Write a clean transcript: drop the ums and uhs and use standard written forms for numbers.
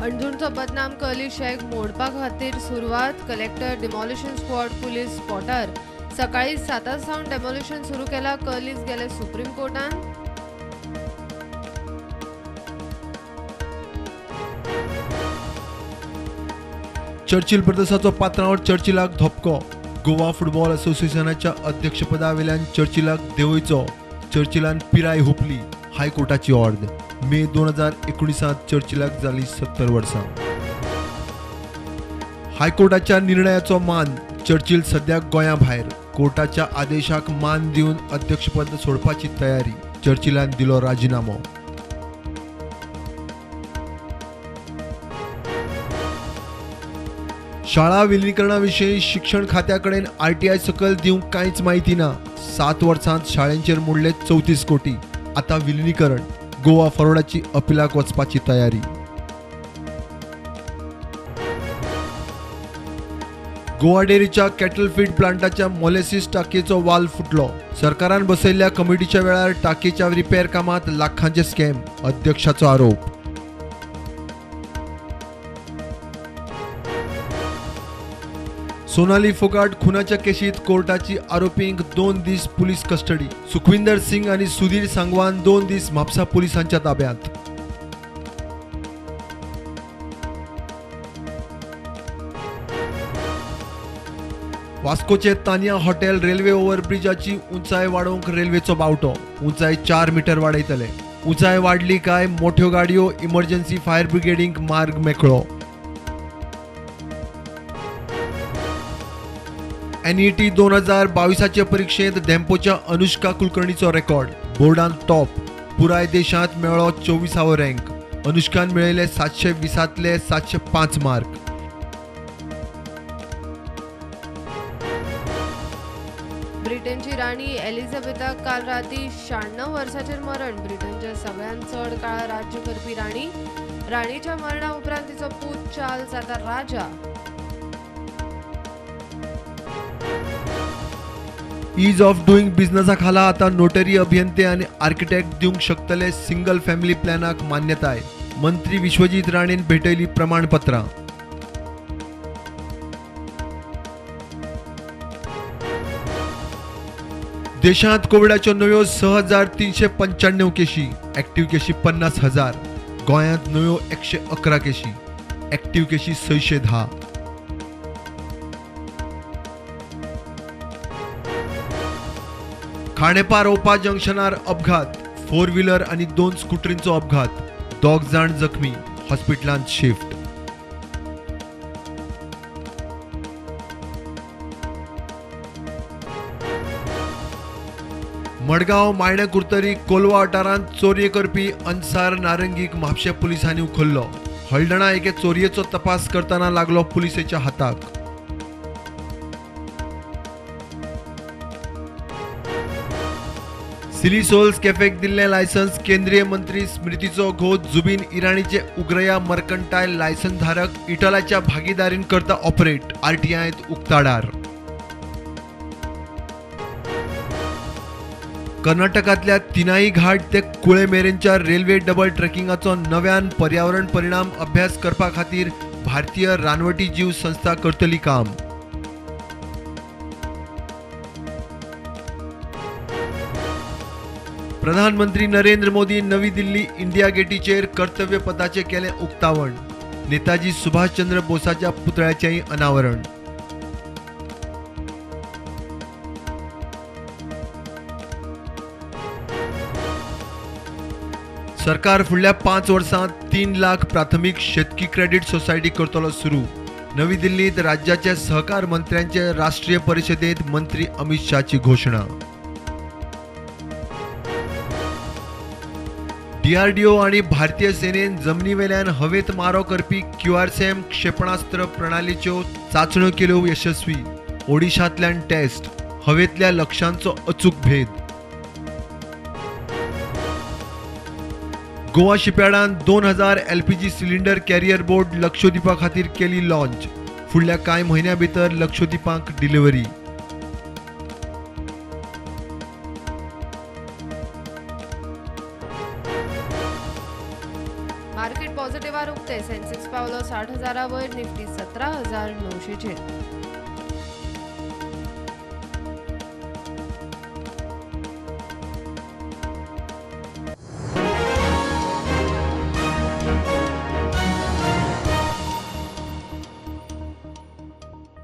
अंजुणचो बदनाम curly shack मोडपा खातीर सुरवात. कलेक्टर, डिमॉलिशन स्क्वॉड, पुलीस स्पॉटार. सकाळी 7 सावन डेमोलिशन सुरू केला. कर्लीस गेले सुप्रीम कोर्टान. चर्चिल प्रदेशाचो पात्रांव चर्चिलाक धपको. गोवा फुटबॉल असोसिएशनाच्या अध्यक्षपदावेल्यान चर्चिलाक देंवयचो. चर्चिलान पिराय हुपली. हायकोर्टाची ऑर्द. मे 2019 चर्चिलाक जाली 70 वर्सां. हायकोर्टाच्या निर्णयाचो मान. चर्चिल सद्याक गोंया भायर. कोर्टाच्या आदेशाक मान दिवन अध्यक्षपद सोडपाची तयारी. चर्चिलान दिलो राजिनामो. शाळा विलिनीकरणा विशीं शिक्षण खात्या कडेन आरटीआय सकयल दिवंक कांयच म्हायती ना. 7 वर्सांत शाळेंचेर मोडले 34 कोटी. आतां विलिनीकरण. गोवा फॉरवर्डाची अपिलाक वचपाची तयारी. गोवा डेअरीच्या कॅटल फीड प्लांटाच्या मोलेसिस टाकयेचो वाल फुटलो. सरकारान बसयल्ल्या कमिटीच्या वेळार टाकयेच्या रिपेर कामांत लाखांचे स्कॅम. अध्यक्षाचो आरोप. सोनाली फोगाट खुनाच्या केशीत कोर्टाची आरोपींक 2 दीस पुलीस कस्टडी. सुखविंदर सिंग आनी सुधीर सांगवान 2 दीस म्हापसा पुलिसांच्या ताब्यात. वास्कोचे तानिया हॉटेल रेल्वे ओव्हरब्रिजाची उंचाय वाडोवंक रेल्वेचो बावटो. उंचाय 4 मीटर वाडयतले. उंचाय वाडली काय मोठ्यो गाडयो इमर्जन्सी फायर ब्रिगेडींक मार्ग मेकळो. एनईटी 2022 परीक्षेत धेंपोच्या अनुष्का कुलकर्णीचो रेकॉर्ड. बोर्डान टॉप. पुराय देशांत मेळ्ळो 24वो रँक. अनुष्कान मेळयले 720 705 मार्क. ब्रिटनची राणी एलिझाबेथाक काल राती 96 वर्साचेर मरण. ब्रिटनच्या सगळ्यांत चड काळ राज्य करपी राणी. राणीच्या मरणा उपरांत तिचो पूत चार्ल्स आतां राजा. ईज ऑफ डुईंग बिझनेसा खाला आतां नोटरी अभियंते आनी आर्किटेक्ट दिवंक शकतले सिंगल फॅमिली प्लॅनाक मान्यताय. मंत्री विश्वजीत राणेन भेटयली प्रमाणपत्रां. देशांत कोविडाच्यो नव्यो 6395 केशी. ऍक्टिव्ह केशी 50,000. गोंयांत नव्यो 111 केशी. ऍक्टिव्ह केशी 610. खांडेपार ओपा जंक्शनार अपघात. 4 व्हीलर आनी 2 स्कुटरींचो अपघात. 2 जाण जखमी. हॉस्पिटलांत शिफ्ट. मडगांव मायणें कुर्तरी कोलवा वाठारांत चोरये करपी अन्सार नारंगीक म्हापशें पुलिसांनी उखल्लो. हळदणा एके चोरयेचो तपास करतना लागलो पुलिसेच्या हाताक. सिली सोल्स कॅफेक दिल्लें लायसन्स केंद्रीय मंत्री स्मृतीचो घोव जुबीन इराणीचे उग्रया मर्कंटायल लायसन्स धारक इटलाच्या भागीदारीन करता ऑपरेट. आरटीआयत उक्ताडार. कर्नाटकांतल्या तिनाई घाट ते कुळे मेरेनच्या रेल्वे डबल ट्रेकिंगाचो नव्यान पर्यावरण परिणाम अभ्यास करपा खातीर भारतीय रानवटी जीव संस्था करतली काम. प्रधानमंत्री नरेंद्र मोदी नवी दिल्ली इंडिया गेटीचेर कर्तव्य पथाचें केलें उक्तावण. नेताजी सुभाषचंद्र बोसाच्या पुतळ्याचेंय अनावरण. सरकार फुडल्या 5 वर्सांत 3 लाख प्राथमीक शेतकी क्रेडीट सोसायटी करतलो सुरू. नवी दिल्लींत राज्याचे सहकार मंत्र्यांचे राष्ट्रीय परिशदेंत मंत्री अमित शाहची घोशणा. डीआरडीओ आनी भारतीय सेनेन जमनीवेल्यान हवेत मारो करपी क्यूआरसीएम क्षेपणास्त्र प्रणालीच्यो चांचण्यो केल्यो यशस्वी. ओडिशांतल्यान टेस्ट. हवेंतल्या लक्ष्यांचो अचूक भेद. गोवा शिपयार्डान 2000 एलपीजी सिलिंडर कॅरियर बोट लक्षद्वीपा खातीर केली लॉन्च. फुडल्या कांय म्हयन्यां भितर लक्षद्वीपांक डिलिव्हरी. मार्केट पॉझिटिव्हार उक्ते. सेन्सेक्स पावलो 60,000 वयर, निफ्टी 17,900चेर.